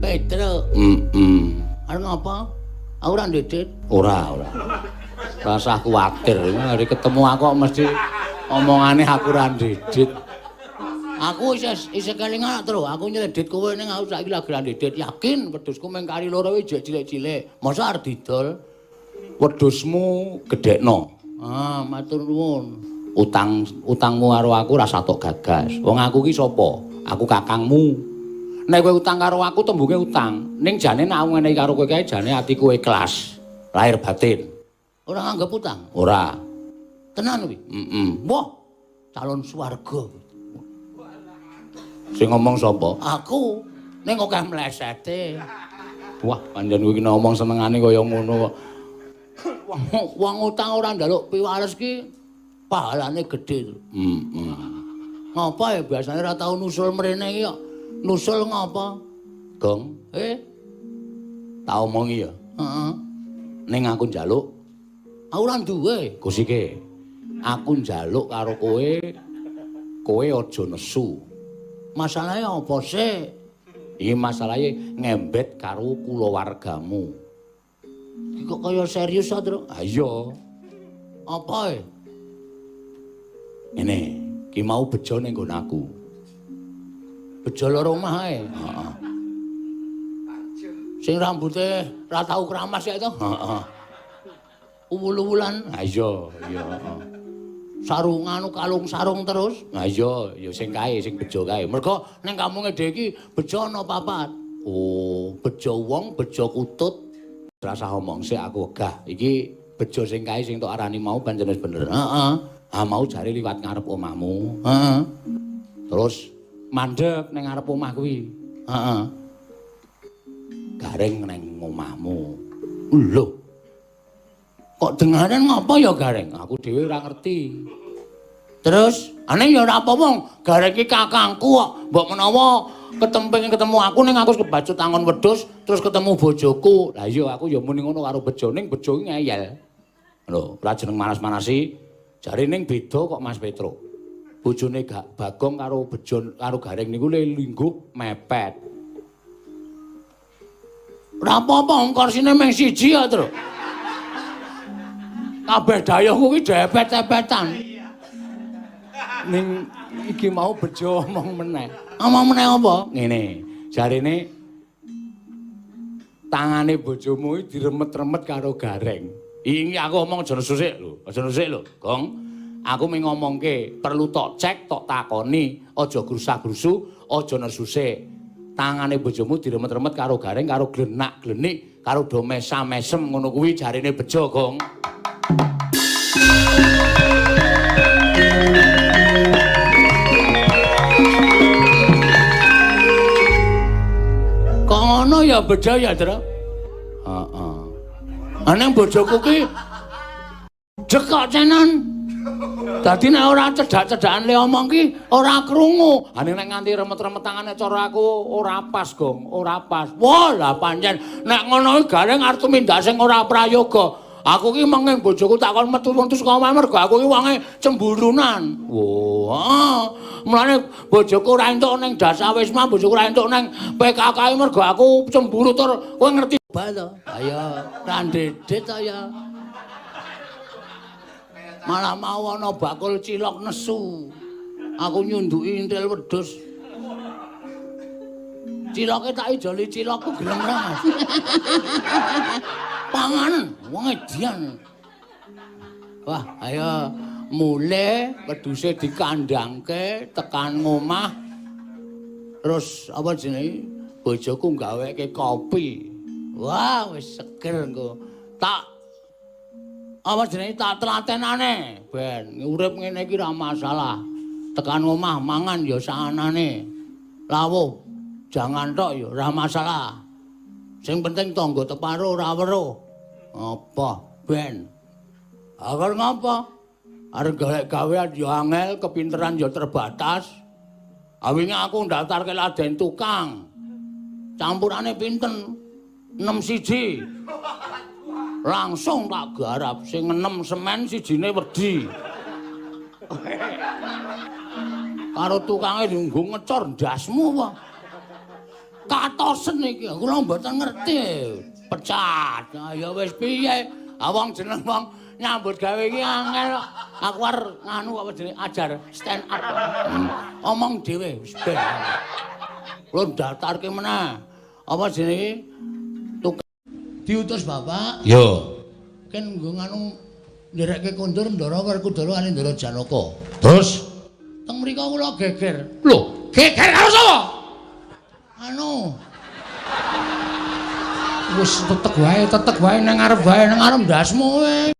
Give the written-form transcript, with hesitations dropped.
Petro. Heeh. Arep ngapa? Aku ora ndedit. Ora, ora. Rasah kuwatir, hari ketemu aku kok mesti omongane aku ora ndedit. Aku isih isih kelingan, Tru. Aku nyledit kowe ning aku saiki lagi ora ndedit. Yakin wedhusku mung kari loro kuwi jek cilik-cilik. Mosok arep didol? Wedhusmu gedhekno. Ah, matur nuwun. Utang utangmu karo aku ora satok gagas. Wong aku ki sapa? Aku kakangmu. Nek kowe utang karo aku tembunge utang. Ning jane nek aku ngene karo kowe kae jane atiku ikhlas. Lahir batin. Ora nganggep utang? Ora. Tenan kuwi? Heeh. Wah, calon swarga. Sing ngomong sapa? Aku. Ning akeh mlesete. Wah, pancen kowe iki ngomong senengane kaya ngono kok. Wong utang ora njaluk piwales ki pahalane gedhe. Heeh. Ngapa ya biasane ora tau nusul mrene iki kok. Nusul ngapa? Gong, Eh, tak omongi ya. Heeh. Ning aku njaluk, Aku ora duwe. Gusike. Aku njaluk karo kowe, kowe aja nesu. Masalahe apa sih? Iki masalahe ngembet karo kulawargamu. Iki kok kaya serius ta, Tru? Ha iya. Apa e? Ngene, ki mau bejo ning nggon aku. Bejo loro omah ae. Heeh. Sing rambute ora tau kramas ya to? Heeh. Uwul-uwulan. Ha iya, iya, heeh. Sarungan kalung sarung terus. Ha iya, ya sing kae, sing bejo kae. Mergo ning kampunge dhewe iki bejo ana papat. Oh, Bejo wong, bejo kutut. Rasah omong sik aku wegah. Iki bejo sing kae sing tok arani mau pancen wis bener. Heeh. Ha mau jare liwat ngarep omahmu. Heeh. Terus mandek ning ngarep omah kuwi. Heeh. Gareng ning omahmu. Lho. Kok dengaren ngapa ya Gareng? Aku dhewe ora ngerti. Terus, aneh ya ora apa-apa, Gareng iki kakangku kok. Mbok menawa ketemping ketemu aku ning aku kebacut angon wedhus terus ketemu bojoku. Lah iya aku ya muni ngono karo Bejo ning Bejo iki ngeyel. Lho, ora jeneng manas-manasi. Jare ning beda kok Mas Petro. Bojone gak Bagong karo Bejo karo Gareng niku le lingguh mepet. Ora apa-apa wong korsine mung siji ya, Tru. Kabeh dayohku ki depet-depetan. Ning iki mau Bejo omong meneh. Omong meneh apa? Ngene, jarene tangane bojomu iki diremet-remet karo Gareng. Iki aku omong aja nesu sik lho, aja nesu sik lho, Gong. Aku mung ngomongke, perlu tok cek, tok takoni, aja grusah-grusu, aja nesu sik. Tangane bojomu diremet-remet karo Gareng, karo glenak-glenik, karo do mesam-mesem ngono kuwi jarene Bejo, Gong. Kok ngono ya Bejo ya, Tru? Heeh. Aneng bojoku ki jekok cenan. Dadi nek ora cedhak-cedhakan le omong ki ora krungu. Ane nek nganti remet-remet tangane cara aku ora pas, Gong, ora pas. Wah, lah pancen nek ngono ki Gareng arep tumindak sing ora prayoga. Aku ki menging bojoku tak kon metu-metu saka omah mergo aku ki wonge cemburunan. Wah, mulane bojoku ora entuk ning Dasawisma, bojoku ora entuk ning PKK mergo aku cemburu tur kowe ngerti ba to. Ayo, ra ndedit to ya. Malah mau ana bakul cilok nesu. Aku nyunduki intil wedhus. Ciloke tak ijoli cilokku gelem ra, Mas. Pangan wong edian. Wah, ayo mulih wedhuse dikandhangke tekan ngomah. Terus apa jenenge? Bojoku gaweke kopi. Wah, wis seger engko. Tak apa jenenge tak telatenane ben urip ngene iki ora masalah. Tekan omah mangan ya saanane. Lawuh jangan tok ya ora masalah. Sing penting tangga teparo ora weruh. Apa ben? Akar ngapa? Arep golek gawean ya angel, kepinteran ya terbatas. Awinge aku ndaftarke laden tukang. Campurane pinten? 6 siji. Langsung tak garap sing 6 semen sijine wedi. Karo tukange nggo ngecor ndasmu apa? Katosen iki, kula mboten ngerti. Pecat. Ya wis piye? Ah wong jeneng wong nyambut gawe iki angel kok. Aku arep nganu apa jenenge ajar stand up. Omong dhewe wis ben. Kula daftarke meneh. Apa jenenge? Tukang diutus bapak. Yo. Ken nggo nganu nderekke kondur Ndara Werkudara kali Ndara Janaka. Terus teng mriku kula geger. Lho, geger karo sapa? Anu. Wis teteg wae nang ngarep wae, nang ngarep ndasmu kowe.